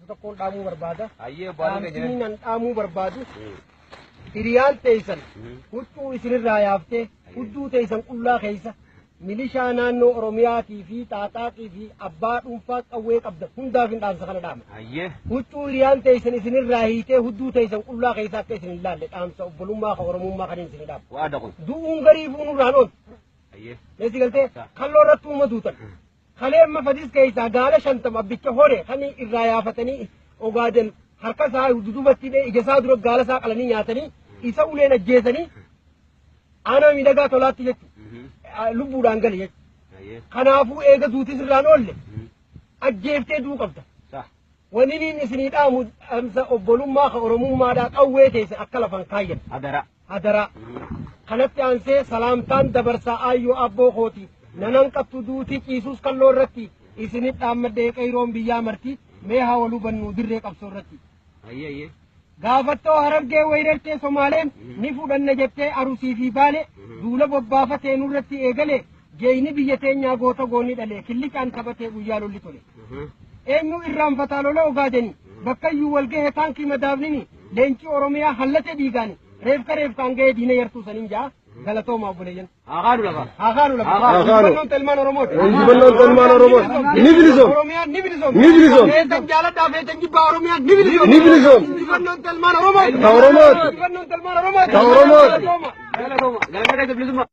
Dhaamsa tokkoon dhaamuu barbaada. Hayyee obbo Alii Dhaamsi nan dhaamuu barbaadu hiriyaan teessan huccuu isinirraa yaaftee hudduu teessan qullaa keessa milishaa naannoo Oromiyaatii fi xaaxaaqii fi abbaa dhuunfaa qawwee qabda hundaaf hin dhaamsa kana dhaama. Hayyee. Huccuu hiriyaan teessan isinirraa hiitee hudduu teessan qullaa keessa akka isin hin laalle dhaamsa obbolummaa ka Oromummaa kan isin dhaama. Waada kun. Du'uun garii fuunurraan ooltu. Hayyee. Meesii galtee kalloo irratti uuma duutan. Kalee amma fadis keessaa gaala 50 abbicha hore kan irraa yaafatanii Ogaaden harka isaa dudubatti hidhee ija isaa dura gaala isaa qalanii nyaatanii isa uleen ajjeesanii aanaa miidhagaa tolaatti jechuudha. Lubbuudhaan gale jechuudha. Hayyee. Kanaafuu eega duutis irraan oolle ajjeeftee du'uu qabda. Sah. Wanni inni isinii dhaamu dhaamsa obbolummaa ka Oromummaadhaa qawwee teesse akka lafan kaayyan. Hadara. Hadaraa. Kanatti aansee salaamtaan dabarsaa aayyoo abboo kooti. Nanan qattu duutii ciisus kalloo irratti isinit dhaammadhee qeeyroon biyyaa marti mee haa wal hubannu dirree qabsoo irratti. Hayyee hayyee. Gaafattoo Harargee weerartee Somaaleen ni fudhanna jettee Arusii fi Baale duula bobbaafatee nurratti eegale jeeyni biyya teenyaa goota goonni dhale killicaan taphatee guyyaa lolli tole. Eenyu irraanfataa lola Ogaadeni bakkayyuu wal gahe taankii madaafnini leenci Oromiyaa hallate dhiigaani reefka reefkaan gahee diina yartuu saniin ja'a galatooma obboleeyyan. Haa kaanu lafa. Haa kaanu lafa. Haa kaanu. Injifannoon ilmaan Oromooti. Injifannoon ilmaan Oromooti. Ni bilisoom. Oromiyaan ni bilisoom. Ni bilisoom. Feetan jaaladhaa feetan jibbaa Oromiyaan ni bilisoom. Ni bilisoom. Injifannoon ilmaan Oromooti. Ta Oromooti. Injifannoon ilmaan Oromooti. Ta Oromooti. Galatooma. Galatooma. Galatooma. Galatooma. Bilisummaa.